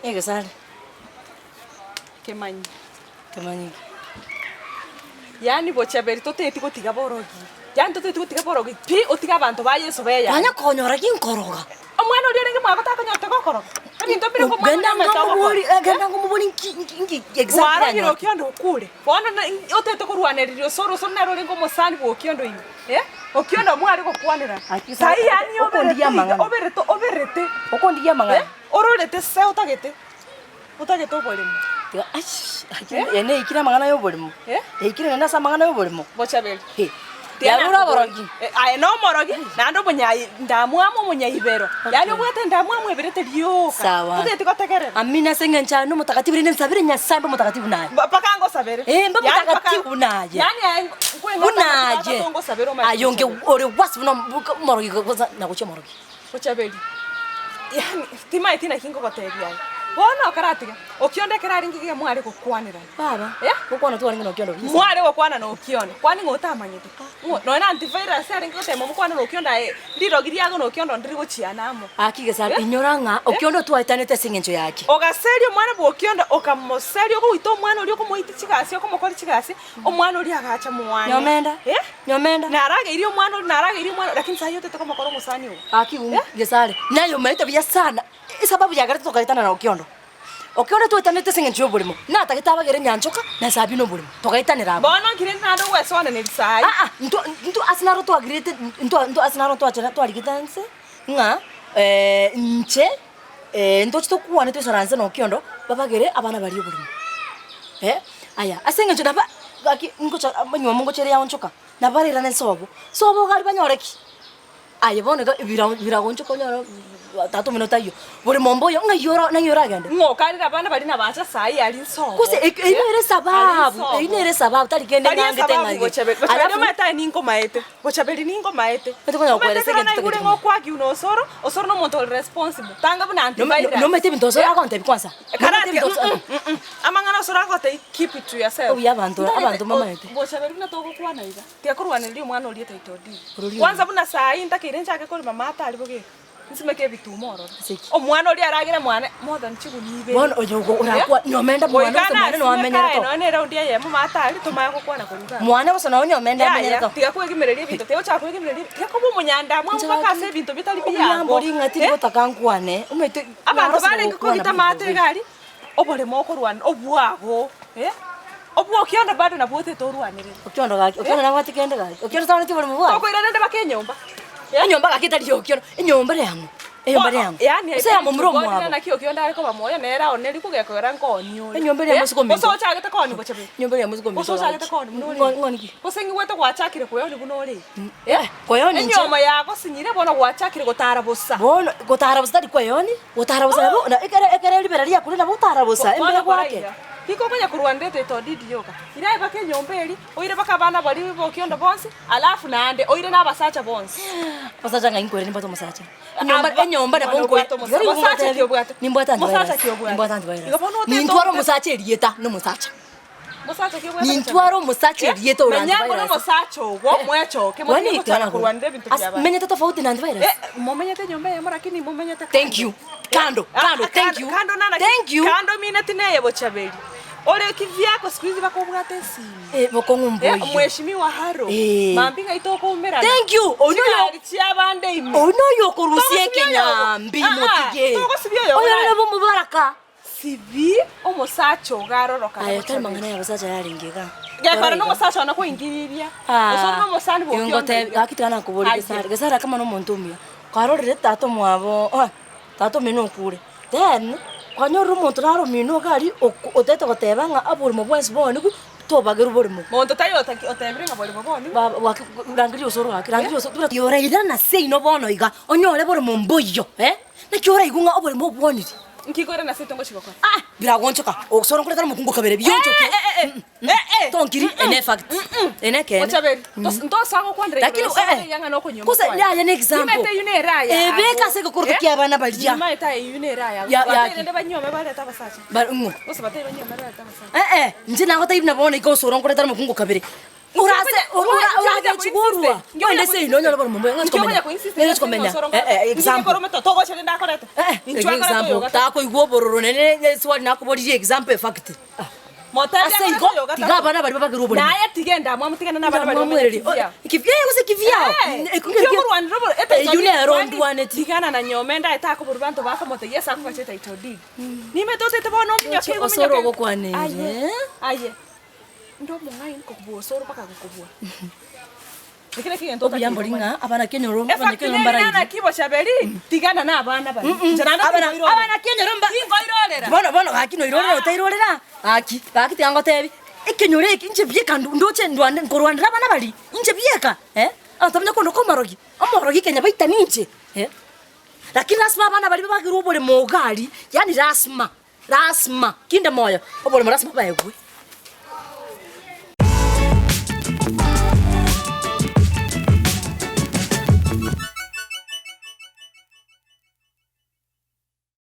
Egesare. Kemanyi. Kemanyi ki? Yaani bochaberi toteti gotiga borogi. Yaani toteti gotiga borogi pi otige abanto ba Yeso beyane. Kwanya konyora ki nkoroga? Omwana oria orenge mwago takonyorete gokoroga? Ebinto mbire ngomwana Genda oria omanyete ogokora. ngomobori, genda ngomobori nki nki nki exactly Kwarogire anyorete. okiondo okure. Bono na otete korwanereria osoro osoro nere orenge omosani bwa okiondo ime. Eh, okiondo mware gokwanera. Aki Sai yaani oberete okondigia iga, amang'ana. oberete oberete. Okondigia amang'ana. Eh, ororete se otagete. Otagete oboremo. Tiga ash, aki eye neikire amang'ana ya oboremo. Eh? Yaikire naende ase amang'ana ya oboremo. Bochaberi. He. Tiga Yarure nakobori. oborogi. Eh, aye nomorogi, naende omonyai ndamwamu omonyaibero. Yaani obwate endamwamu eberete rioka. Sawa. Totageti gotegerera. Amina ase eng'encho aye nomotakatifu rende nsabere Nyasaye mbe omotakatifu naye. Mba- Mpaka ngosabere. Eh, mbe Yaani mpaka- omotakatifu naye. Yaani aye nkweng'ata Buna tata aye. tongosabere omanye Aye onge gochaberi. ore wasi buna omorogi gosa nagochia omorogi. Bochaberi. Yaani timaeti naki nkogotebia aye. Bono okaratiga, Okiondo ekero arenge iga mware gokwanerana. Baba, Eh? gokwana twarenge na Okiondo buya. Mware gokwana na Okiondo, kwani ng'o otamanyete? Ng'o nonya na antivirus arenge gotema omokwane na Okiondo aye rirogi riago na Okiondo ndiri gochiana amo. Aki gesa Eh? inyora ng'a Okiondo twaetanete ase eng'encho yaki. Ogaseria omwana bwa Okiondo, okamoseria ogoita omwana oria okomoitia chigasi okomokora chigasi, omwana oria agacha mwane. Nyomenda, Eh? nyomenda. Narageirie omwana oria, narageirie omwana oria, lakini saii otete komokora omosani ogo. Aki gesare, naye omaete buya sana. Esababu yagerete togaetana na Okiondo. Okiondo twaetanete ase eng'encho y'oboremo, natagete abagere nyanchoka na Sabina oboremo, togaetanera abwo. Bono nki rende naende ogwesoaneneria saii? Aa, intwe intwe ase naro twagirete intwe intwe ase naro twachera twarigete nse ng'a inche ntoche tokwane toisaranse na Okiondo babagere abana baria oboremo. Eh, aya ase eng'encho naba gaki ngocha enywomo ngocha ere yaonchoka, nabarerane nsobo, sobo iga aria banyore ki? Aye bono iga ebira biragonchoka onyore tata omino taiyo, bori momba oyo ng'ai ora ng'ai oragende? Ng'o okarire abana baria nabacha saii aria nsobo. Gose ek eyio nere esababu, Aria eyio nere esababu tari kende Tari ng'angete esababu ng'ai. gochaberi, gochaberi Alafu omanyete aye ninkomaete, gochaberi ninkomaete. Omanyete konya Omanyete gokoeresa ekero egento naigure tagete ng'a okoagiwa na osoro, osoro na omonto ore responsible, tanga buna Nome antivirus. nomanyete ebinto osoro agontebia kwanza? Nomanyete Karati, ebinto osoro amang'ana osoro agotebia keep it to yourself. Obuya abanto Ntagete abanto mbamaete. Gochaberi buna togokwana iga. Tiga korwanereria omwana oria title deed. Ororia Kwanza oria. buna saa hii ntakeire nchake korema maate aria bogeka. Nsimeke ebituma ororo. Ase ki? Omwana oria aragere mwane more than chigunia ibere. Bono oyo ogo- orakwa nyomenda mwane Goika gose mwane nasimeka aye noamenyerete oo. nonya na eraundi eyemo maate aria tomanye gokwana korwa iga. Mwane gose nonye nyomenda Yaya, amenyerete oo. tiga kwegimereria ebinto, tiga gochaka kwegimereria tiga koba omonyandamwamu Inche mpaka gaki, ase ebinto bitari obuya biago. mbori ng'a tiri Eh? gotaka nkwane, omanyete Abanto narosire barenge gokwana kogita buna amaate obobe. iga aria, oboremo okorwana obwago, eh, obwokiondo bado nabwo otete orwanerere. Okiondo gaki, okiondo nabwate kende gaki, okiondo taoneti oboremo bwaye. Tokoirana rende mpaka enyomba. Enyomba gaki etari ya okiondo, enyomba ere yang'o? Enyomba ere yang'o? Yaani Gose ya momura omwabo? Naki okiondo are koba moyo nere aoneri kogekogera nkooni ore. Enyomba ere ya mosiko ominto. Gose ochagete kooni gocha be. Enyomba ere ya mosiko ominto Gose ochagete gaki. kooni buna ore. Ng'o- ng'oni ki? Gose ng'igwete gwachakire koeoni buna ore. Eh, koeoni inche. Enyomo yagosinyire bono gwachakire gotara bosa. Bono gotara bosa tari koeoni, gotara bosa nabo na ekere ekere ribera riakure nabo gotara bosa Bono embeo kora gwake. iga, Tikokonya korwanera etoto didi yoka, irae baka enyomba eria, oire baka abana baria b'okiondo bonsi, alafu naende oire na abasacha bonsi. Abasacha ng'ai nkoira nimbwate omosacha. Enyomba Aba- enyomba nabo Bono nkoira obwate omosa- tiga ribu Mosacha ki ngotebi, obwate? nimbwate Mosacha antivirus, ki obwate? nimbwate antivirus. Igo bono otete Nintware ote- omosacha erieta na omosacha. Mosacha ki obwate Nintware omosacha erieta ore Menya antivirus. buna omosacha ogo, mwechoke, Kwani motige gochaka korwanera ebinto As- bia abande. menyete tofauti na antivirus. Eh, momenyete enyomba eyemo lakini momenyete Thank you. Kando, Ah, kando, ah, thank you. Kando nana Thank you. Kando mineti neye bochaberi. Ore kivyako siku hizi bakobwata esimu. Eh, bokong'u Eh, mboiyo. mheshimiwa Haro. Eh. Mambi ng'ai tokoumerana. Thank you. Oyo noyo- Chigari chia abande ime. Oyo noyo okorusia Togosibia oyogo. ekenyambi Ah, ah, motige. togosibia oyogo Oyo naye. nabo omobaraka. Sibi omosacha ogo arorokane Aye tari gochaberi. mang'ana ya abasacha yarenge iga. Gekora nomosacha one koingiriria. Osore nomosani bwa Igo ngotebi okionda iga. gaki tiga nakoboria Aye. Gesare, Gesare kama nomonto omuya, kwarorire tata omwabo oe tata omino okure, then kwanyorire omonto naro omino iga aria oko otagete goteba ng'a oborimo bwensi bwonigwe tobagerwa borimo. Monto taiyo otaki otebire ng'a borimo bwonigwe. Baba gwaki rangeria osoro gaki rangeria osoro yorairana seino bono iga, onyore borimo mboiyo eh, naki oraigwe ng'a oborimo obwonire. Nki kore nase etongochi gokora? Ah, biragonchoka, osoro nkoretana omokungu okabere bionchoke. Eh, eh, eh, eh, eh. Tonkiri, ene fact. Ene ekeene. Ochaberi, tos- ntosoa gokwanera igoro Lakini, ya osoro eh, eh. eyio ng'a nokonywa Gose, omokwani. yaya ne example. Nimete eyio nere aya Ebeka abo. ase egekoroto Eh? kia abana baria. Nimanyete aye eyio nere aya abo. Ya- Batebie yaki. rende banyuome barete abasacha. Ba- ng'o? Gose batebie banyuome barete abasacha. Eh, eh, inche nagotebia buna bono iga osoro nkoretana omokungu okabere. Orase oragechigwa orua oende seino onyore borimo mbuya ng'achi komenya ng'achi komenya example example takoigwa obororo naende eswali nakoboririe example efact ase igo tiga abana baria babagerwe oborimo Naye tiga endamwamu tigana na abana baria Endamwamu ereri bamenye kivyao. kivyao gose kivyao Eh, eywo nero ndwaneti tigana na nyomba endaye takoborwa banto bakomotebia ase akogacha etitle deed nimete otete bono ominyoke igo Osoro ominyoke. ogokwanere. Aye, aye Inde omong'aini kokobua osoro mpaka gokobua. Eki nakio egento Obuya mbori ng'a abana kenyoro Efacti abana kenyoro nere mbarairi. naki bochaberi, tigana na abana baria. Inche naende Abana tinkoirorera. abana kenyoro mba Tinkoirorera. bono bono gaki noirorera otairorera gaki gaki tiga ngotebi ekenyoro eke inche bieka ndu ndoche ndwane nkorwanera abana baria inche bieka eh, abanto bamanye kondoka omorogi omorogi kenya baitani inche eh. Lakini lasima abana baria babagerwe oboremo iga aria yaani lasima lasima kinde moyo oboremo lasima baegwe.